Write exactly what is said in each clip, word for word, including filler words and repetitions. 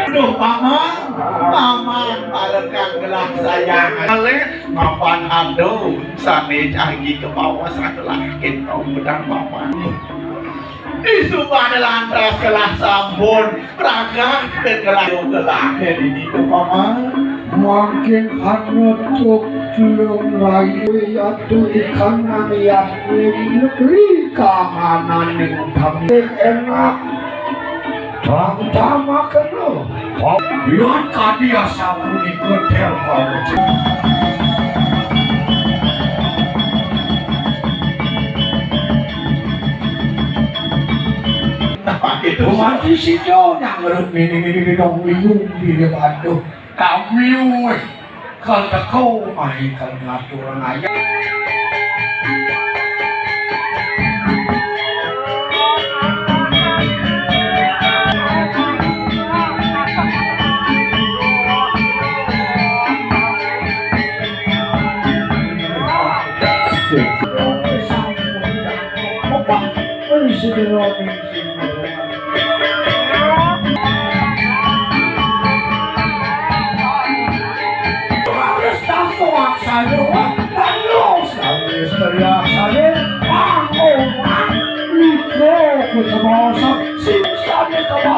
Duh, Paman, Paman, palekan gelah sayang. Kalih mapan ado sané jagi kabaos adalah kita pedang Paman. Di subané lantas gelah sampun pragat dan gelah gelah di ditu, Paman. Mangkin anutup lung rayu yatu ikan nang yatni negeri kangananing kami enak. Tang tamakena. Yan kadi asapunika tel pawecen. Nah, itu. Mati sida nang ngerut mini-mini dong liung di depan tuh. Kami weh. Kal teko mai kal ngatur ayah. Harus tahu aksara, harus, harus teriak saya, aku, aku, aku, aku, aku, aku, aku, aku, aku,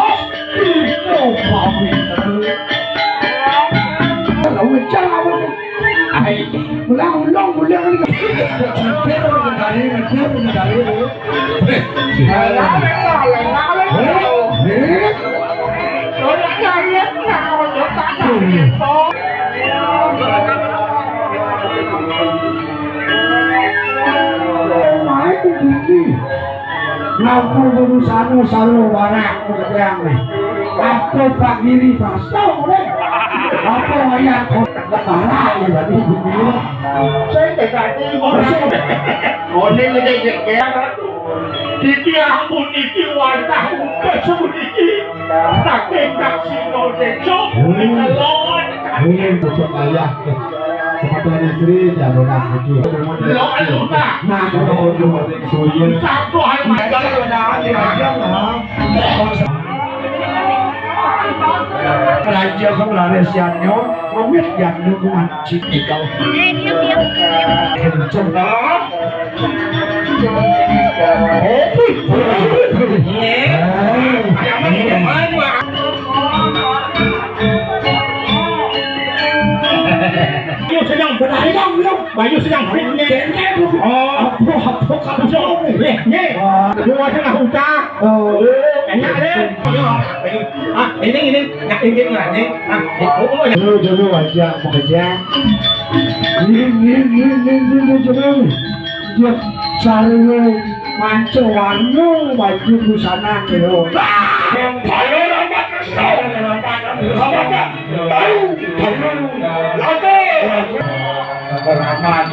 aku, aku, aku, aku, Ai, ulang, ulang, ulang. Ngejar, ngejar, ngejar. Main begini. Ngampun urusan selalu warak kepegang nih. Apa Pak Giri pasang deh. Apa wayah kok marah ya tadi begini. Saya tadi ngomong. Ngomong ngejek-ngejek. Titiang puniki wantah utus puniki. Saking Daksina Désa, hmm, kelon. Ini bukan ayah. Semeton istri, ya, lunas iki. Lo, lunas. Nah, kalau sudah suye. Satu hal. Raja kemlaris yanyo, rumit yanyo kuman. Cik ikau. Kenceng. Ayo sedang berayam lu. Bayu sedang fitness. Oh, apa apa kamu jawab nih? Nih, nih. Dua setengah juta. Oh, enak deh. Ah, ini ini nak ini mana nih? Ah, oh, oh, ya. Dulu dulu aja bekerja. Ini ini ini ini dulu dulu. Dia sarung manco warna baju busana gitu. Yang paling amat kesel. Amat kesel. Tahu, tahu. Lagi. Keramat.